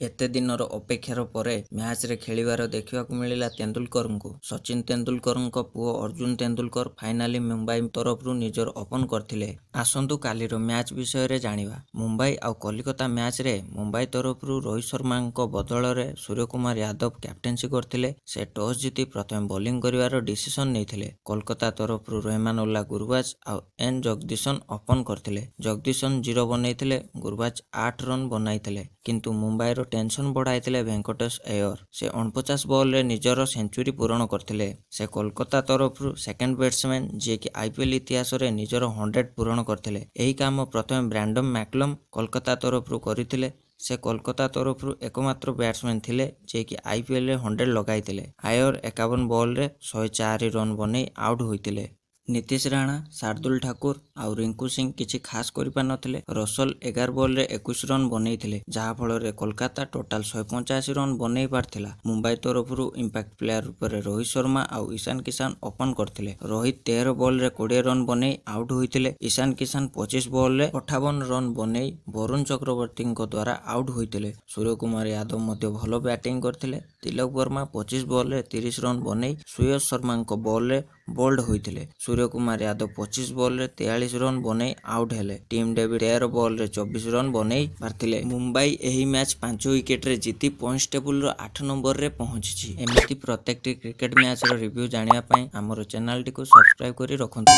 ଏତେ ଦିନର ଅପେକ୍ଷାର ପରେ ମ୍ୟାଚ୍ରେ ଖେଳିବାର ଦେଖିବାକୁ ମିଳିଲା ତେନ୍ଦୁଲକରଙ୍କୁ। ସଚିନ ତେନ୍ଦୁଲକରଙ୍କ ପୁଅ ଅର୍ଜୁନ ତେନ୍ଦୁଲକର ଫାଇନାଲି ମୁମ୍ବାଇ ତରଫରୁ ନିଜର ଓପନ କରିଥିଲେ। ଆସନ୍ତୁ କାଲିର ମ୍ୟାଚ୍ ବିଷୟରେ ଜାଣିବା। ମୁମ୍ବାଇ ଆଉ କଲିକତା ମ୍ୟାଚ୍ରେ ମୁମ୍ବାଇ ତରଫରୁ ରୋହିତ ଶର୍ମାଙ୍କ ବଦଳରେ ସୂର୍ଯ୍ୟକୁମାର ଯାଦବ କ୍ୟାପ୍ଟେନ୍ସି କରିଥିଲେ। ସେ ଟସ୍ ଜିତି ପ୍ରଥମେ ବୋଲିଂ କରିବାର ଡିସିସନ ନେଇଥିଲେ। କୋଲକାତା ତରଫରୁ ରହମାନୁଲ୍ଲା ଗୁରବାଜ ଆଉ ଏନ୍ ଜଗଦୀଶନ ଓପନ କରିଥିଲେ। ଜଗଦୀଶନ 0 ବନେଇଥିଲେ, ଗୁରବାଜ 8 ରନ୍ ବନାଇଥିଲେ। କିନ୍ତୁ ମୁମ୍ବାଇର ଟେନସନ ବଢ଼ାଇଥିଲେ ଭେଙ୍କଟେଶ ଆୟର। ସେ 49 ବଲରେ ନିଜର ସେଞ୍ଚୁରୀ ପୂରଣ କରିଥିଲେ। ସେ କୋଲକାତା ତରଫରୁ ସେକେଣ୍ଡ ବ୍ୟାଟ୍ସମ୍ୟାନ୍, ଯିଏକି ଆଇପିଏଲ୍ ଇତିହାସରେ ନିଜର 100 ପୂରଣ କରିଥିଲେ। ଏହି କାମ ପ୍ରଥମେ ବ୍ରାଣ୍ଡନ ମ୍ୟାକଲମ୍ କୋଲକାତା ତରଫରୁ କରିଥିଲେ। ସେ କୋଲକାତା ତରଫରୁ ଏକମାତ୍ର ବ୍ୟାଟ୍ସମ୍ୟାନ୍ ଥିଲେ, ଯିଏକି ଆଇପିଏଲରେ 100 ଲଗାଇଥିଲେ। ଆୟର 51 ବଲରେ 104 ରନ୍ ବନେଇ ଆଉଟ୍ ହୋଇଥିଲେ। ନୀତିଶ ରାଣା, ଶାର୍ଦୁଲ ଠାକୁର ଆଉ ରିଙ୍କୁ ସିଂ କିଛି ଖାସ୍ କରିପାରିନଥିଲେ। ରସଲ 11 ବଲରେ 21 ରନ୍ ବନେଇଥିଲେ, ଯାହାଫଳରେ କୋଲକାତା ଟୋଟାଲ 185 ରନ୍ ବନେଇ ପାରିଥିଲା। ମୁମ୍ବାଇ ତରଫରୁ ଇମ୍ପାକ୍ଟ ପ୍ଲେୟାର ରୂପରେ ରୋହିତ ଶର୍ମା ଆଉ ଇଶାନ କିଶାନ ଓପନ କରିଥିଲେ। ରୋହିତ 13 ବଲରେ 20 ରନ୍ ବନେଇ ଆଉଟ୍ ହୋଇଥିଲେ। ଇଶାନ କିଶାନ 25 ବଲରେ 58 ରନ୍ ବନେଇ ବରୁଣ ଚକ୍ରବର୍ତ୍ତୀଙ୍କ ଦ୍ୱାରା ଆଉଟ୍ ହୋଇଥିଲେ। ସୂର୍ଯ୍ୟକୁମାର ଯାଦବ ମଧ୍ୟ ଭଲ ବ୍ୟାଟିଂ କରିଥିଲେ। ତିଲକ ବର୍ମା 25 ବଲରେ 30 ରନ୍ ବନେଇ ସୁୟଶ ଶର୍ମାଙ୍କ ବଲରେ ବୋଲ୍ଡ ହୋଇଥିଲେ। ସୂର୍ଯ୍ୟକୁମାର ଯାଦବ 25 ବଲରେ 43 ରନ୍ ବନେଇ ଆଉଟ୍ ହେଲେ। ଟିମ୍ ଡେଭିଡ୍ 13 ବଲରେ 24 ରନ୍ ବନେଇ ପାରିଥିଲେ। ମୁମ୍ବାଇ ଏହି ମ୍ୟାଚ୍ 5 ୱିକେଟରେ ଜିତି ପଏଣ୍ଟସ ଟେବୁଲର 8 ନମ୍ବରରେ ପହଞ୍ଚିଛି। ଏମିତି ପ୍ରତ୍ୟେକଟି କ୍ରିକେଟ ମ୍ୟାଚ୍ର ରିଭ୍ୟୁ ଜାଣିବା ପାଇଁ ଆମର ଚ୍ୟାନେଲଟିକୁ ସବସ୍କ୍ରାଇବ କରି ରଖନ୍ତୁ।